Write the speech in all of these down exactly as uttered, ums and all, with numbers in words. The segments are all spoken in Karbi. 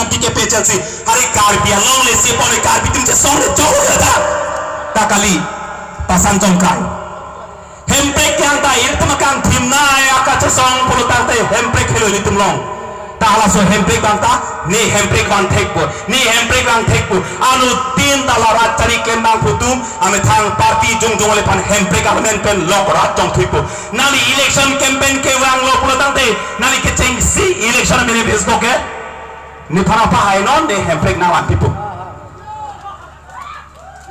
P K P H L C, hari Karbi Anglong le si pon Karbi atum chesong le chong le ta. Ta kali, pasan chongkai. Hemprek yang ta ilitum akangthim na ya kachesong pulo tangte Hemprek helo ilitum along. Ta halaso Hemprek abang ta, ne Hemprek abang thekpo, ne Hemprek abang thekpo. Anuttin ta la rat chari klem abangphu atum, amethang party jongjong le aphan Hemprek amen pen lok rat chongthupo. Nangli election campaign kevanglo pulo tangte, nangli kechengsi election manifesto ke nephan apahai non ne Hemprek nangvanpipo.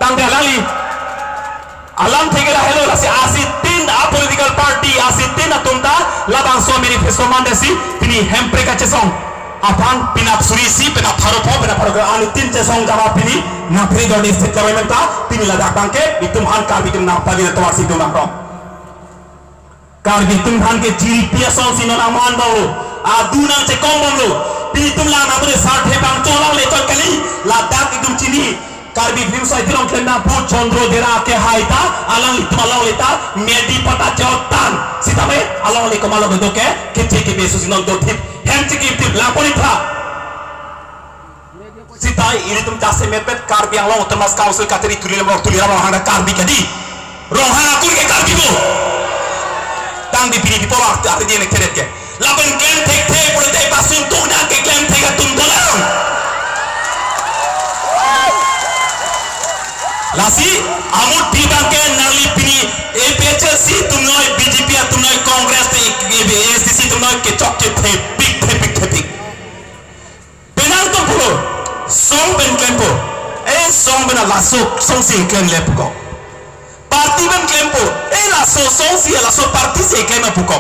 Tangte alangli alam thekela helo, lasi asitin a political party, asitin atum ta labangso manifesto mandetsi pini Hemprek kachesong aphan penap suri isi, penap pharo pho, penap pharo kre-, anuttin chesong jama pini nangpri doni state government ta pini ladak abangke itum aphan Karbi atum nangpali na tovar si itum nangrong. Karbi atum aphan ke chiripi asonsi non nangmanbomlo, adu nangchekong bomlo. Pini itum lang nangpure sarthe bang cholong le chot kali, ladak itum chini. Karbi Film Society along klem abangphu Chandra Dera kehai ta, alanglitum along le ta, medi pata chotan. Sitame along le komat lo kedo ke, keche kebesu si non dothip, hem chekiptip, langpon itha. Sita ilitum jasemet pet Karbi Anglong Autonomous Council kachari Tuliram Ronghang, Tuliram Ronghang ta Karbi kedi. Ronghang akur ke Karbi bo. Tangte pini pipo wak ati di nek teret ke. Lapen klem thekthe pulote pasun tuk nang keklem thek atum dolang. Lasi amutpi abangke nangli pini A P H L C atum noi, B J P atum noi, Congress te, A S D C atum noi kechokche thepik, thepik, thepik. Penang atum pulo, song pen klempo. Eh, song pen laso, song si klemle puko. Party pen klempo. Eh, laso, song si laso party si klem puko.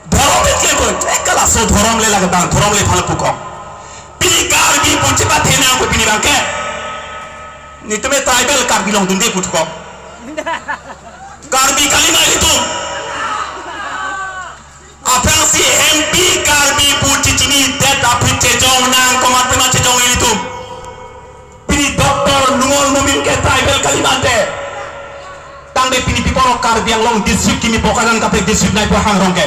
Dhorom pen klempo. Eh, ka laso dhorom le lake bang, dhorom le phala puko. Pini Karbi pu chepathenangpo pini abangke. Netum tribal Karbi Anglong dunde puko. Karbi kalima ilitum. Aphrangsi M P Karbi pu chechinidet aphi chejong nang komat pima chejong ilitum. Pini Doctor Numal Momin ke tribal kalimate. Tangte pini pipo Karbi Anglong district kimi Bokajan kaprek district nai pu hangrong ke.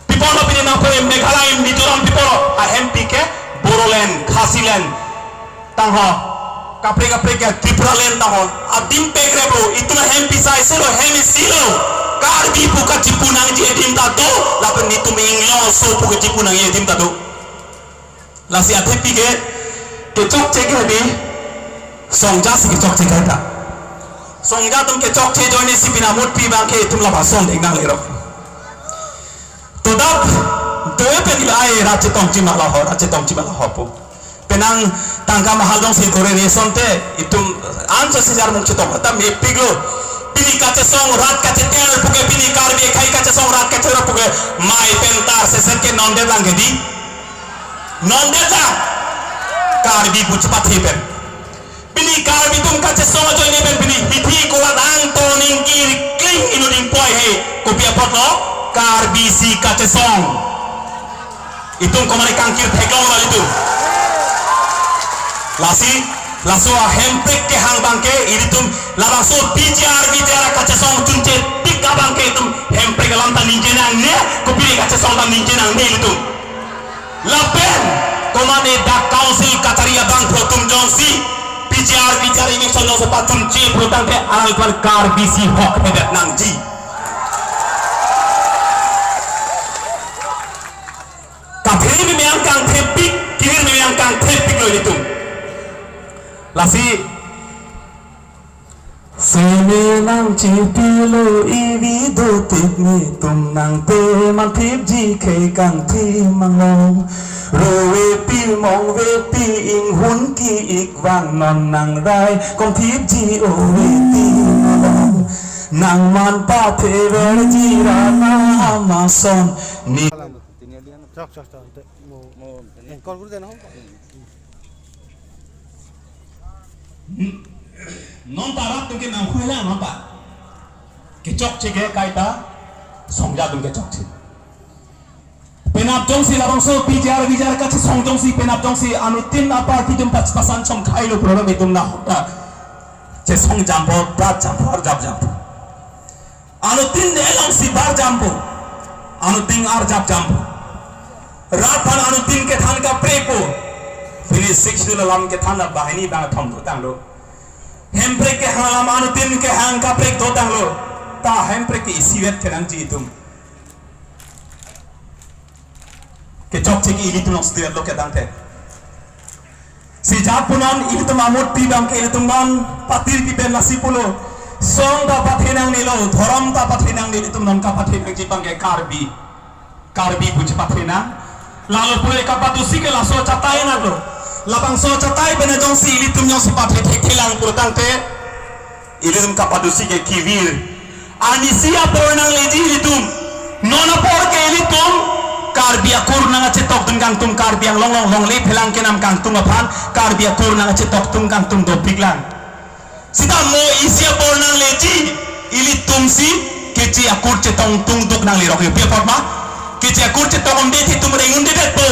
Pipo pini nangpure Meghalaya Mizoram pipo a M P ke Bodoland, Khasiland. Tangho. Kaprek kaprek ya Tipraland tangho. Adim pek re bro. Itum hem pisai selo, hem isilo. Karbi pu kachipu nangji adim ta do. Lapen netum Inglongso pu kachipu nangji adim ta do. Lasi athepi ke kechokche ke di. Songja si kechokche kaita. Songja atum kechokche ajoine si pini amutpi abangke itum labangson deng nanglero. To dak, doe pen ila ai rat chetongji ma laho, rat chetongji ma laho pu. Penang tangka mahal jongsi dore re asonte, itum anso sejar mung chetong, ta mepiklo. Pini kachesong rat kachetel puke pini Karbi akhei kachesong rat kachetel puke mai pen tar seset ke nondet lang ke di. Nondet lang. Karbi pu chepathe pen. Pini Karbi atum kachesong ajoine pen pini hithi kulat angto ningkir kling inut ingpoi he. Kopi apotlo Karbi si kachesong. Itum komane kangkir theklong lo itum. Lasi, laso a Hemprek kehang abangke, ilitum labangso P G R, P G R kachesong chunche tik abangke itum Hemprek alam ta ningje nangne, kopine kachesong ta ningje nangne ilitum. Lapen, komane dak council kachari abangphu atum jongsi, P G R, P G R election jongsi pachunche pulo tangte alang ipan Karbi si hok hedet nangji. Kathe meme angkang thepik, kevir meme angkang thepiklo ilitum. Lasi, seme nangchepilo ivi dotik netum nangte manthipji khei kangthim anglong. Rovepi mongvepi inghun ki-ik vangnon nangrai kongthipji ove ti malong. Nangman patheverji ra nang amat ason ni. Chok, chok, chok, ante mo. Mo, ante. Anchor kuri dena ho. Hmm. Non ta rat atum ke nangkhui lang non ta. Kechokche ke kaita songja atum kechokche. Penap jongsi labangso P G R V G R kachesong jongsi penap jongsi anuttin a party atum pas pasan chongkhailo problem itum na hota. Chesong jampo, brat jampo, arjap jampo. Anuttin de alongsi bar jampo. Anuttin arjap jampo. Rat aphan anuttin kethan kaprek po. Pini Sixth Schedule alam kethan abahini bang athom dotanglo. Hemprek kehang alam anuttin kehang kaprek dotanglo. Ta hemprek ke isivet kenangji itum. Kechokche ke ilitum along setiap lo ketangte. Si jat punon ilitum amutpi abang ke ilitum non patirpi pen lasi pulo. Song ta pathenangnelo, dhorom ta pathenangne, ilitum non kapathenangji abang ke Karbi. Karbi pu chepathenang. Lalo pulo kapadosi ke laso achatai nanglo. Labangso achatai pen jongsi ilitum jongsi pathe thekthelang pulotangte, ilitum kapadosi ke kevir. Anisi apor nangleji ilitum. Non apor ke ilitum Karbi akur nangchetokdun kangtung, Karbi Anglong along longle phelang kenam kangtung aphan Karbi akur nangchetokdun kangtung dopiklang. Seta mo isi apor nangleji ilitum si Keche akur chetong tungduk nanglerok yo pi apot ma. Keche akur chetong un'edet itum reng un'edetpo.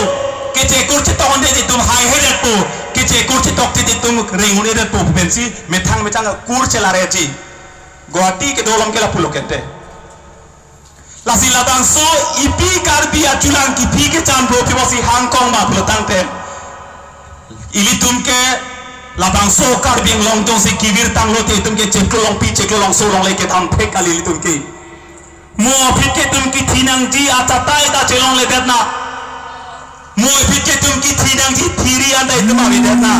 Keche akur chetong un'edet itum haihedet po. Keche akur chetokdet itum reng un'edetpo pensi methang methang akur chelarji. Guwahati kedo along ke lapulo kente. Lasi labangso ipi Karbi achulang kipi kechan ro pi bosi hangkong ma pulotangte, ilitum ke labangso Karbi Anglong jongsi kevir tanglote itum ke chiklo longpi chiklo longso longle kedam thek kali ilitum ke. Mo aphi ke itum kethenangji achatai ta chelongledet na. Mo aphi ke itum kethenangji thiri anta itum avedet na.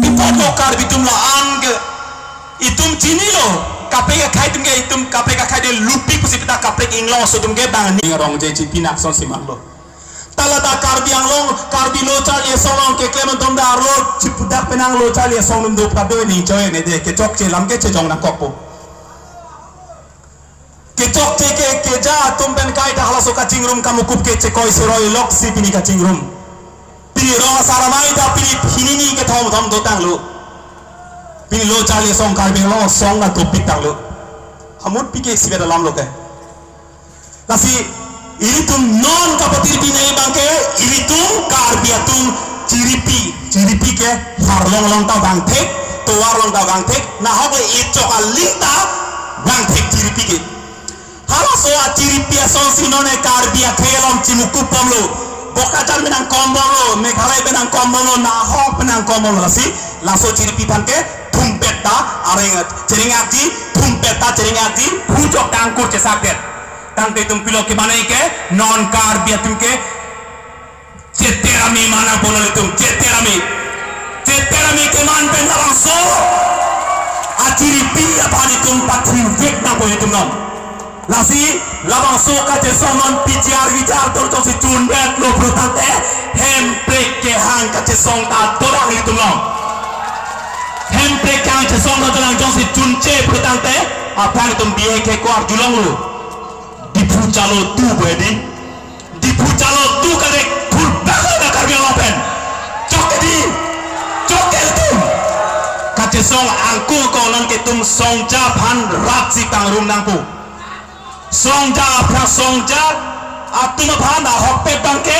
Pi apot lo Karbi atum la-an ke itum chinilo, kaprek akhei atum ke itum kaprek akhei de lupik pusi pita kaprek inglong aso atum ke bang ni rong je chipi nakson si manglo. Ta la ta Karbi Anglong, Karbi Lo Charli Asong along keklem atum ta arlo chipudak penang Lo Charli Asong atum do pado ning choi ne de kechokche alam ke chejong nangkokpo. Kechokche ke keja atum pen kaita halaso kachingrum kamukup ke chekoi seroi loksi pini kachingrum. Pini rong asar amei ta pini pini ni kethom thom dotanglo. Pini Lo Charli Asong Karbi Anglong asong ta dopik tanglo. Amutpi ke isivet alam lo ke. Lasi ilitum non kapatirpi nangji abang ke ilitum Karbi atum chiripi, chiripi ke harlong along ta vangthek, tovar along ta vangthek, nahok le echok aling ta vangthek chiripi ke. Halaso achiripi asonsi non e Karbi akhei along chimukup bomlo. Bokajan pen nangkom bomlo, Meghalaya pen nangkom bomlo, nahok pen nangkom bomlo. Lasi laso chiripi aphan ke thumpet ta areng chereng-akji, thumpet ta chereng-akji, phujok ta angkur chesakdet. Tangte itum pilo ke mane ke non Karbi atum ke Cheterami mana pon ilitum, cheterami. Cheterami keman pen labangso achiripi aphan itum pathirvek nangpo itum non. Lasi labangso kachesong non P G R V G R tor jongsi chundet lo pulotangte, Hemprek kehang kachesong ta dorang itum non. Hemprek kehang chesong ta dorang jongsi chunche pulotangte, aphrang itum B A K ko arjulonglo. Diphu chalo tu bedi. Diphu chalo tu kadek thurpak ka Karbi Anglong pen. Chok ke di. Chok ke tum. Kachesong angkur ko non ke itum songja aphan rat si pangrum nangpo. Songja aphan songja atum aphan ahokpet abang ke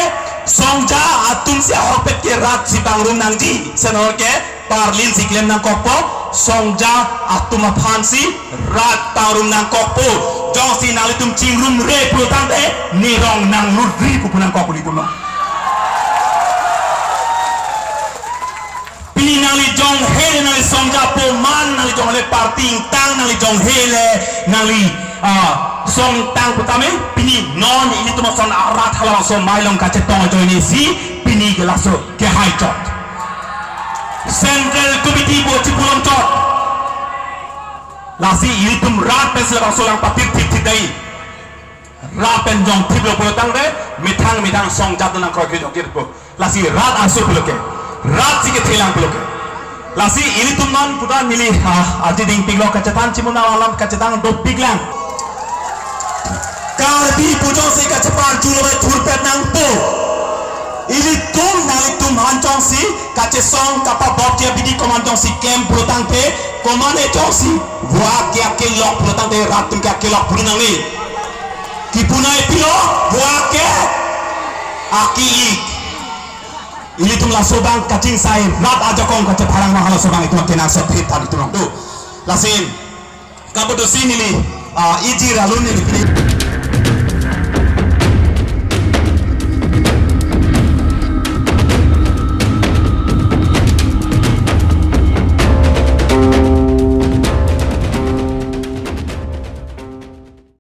songja atum si ahokpet ke rat si pangrum nangji. Senor ke Parlin si klem nangkokpo, songja atum aphan si rat pangrum nangkokpo. Jongsi nanglitum chingrumre pulotangte, nerong nanglutri pu pu nangkokpo itum non. Pini nangli jonghe le nangli songja po man, nangli jonghe le party ingtang, nangli jonghe le nangli, ah, song tang putame, pini non ilitum ason arat halabangso amei along kachetong ajoine si, pini ke laso kehai chot. Central Committee bo chipulom chot. Lasi ilitum rat pen si labangso alam patir thip thip dai. Rat pen jong thip lo pulotangte, methang methang songja atum nangkroi ke jong thip po. Lasi rat aso pulo ke. Rat si kethe lang pulo ke. Lasi ilitum non puta neli, ah, arje dingpiklo kachethan chimun alam kachethan dopiklang. Karbi pu jongsi kacheparjulo bai thurpet nangpo. Ilitum nanglitum aphan jongsi kachesong kapabokji abidi komat jongsi klem pulotangte, komat ne jongsi vua ke akelok pulotangte rat atum ke akelok pulo nangne. Kipu nai pilo, vua ke aki-ik. Ilitum laso abang kachingsai rat ajakong kachepharang ma halaso abang itum kenangsot thip than itum do. Lasi kapadosi neli, ah, iji ralun neli pini.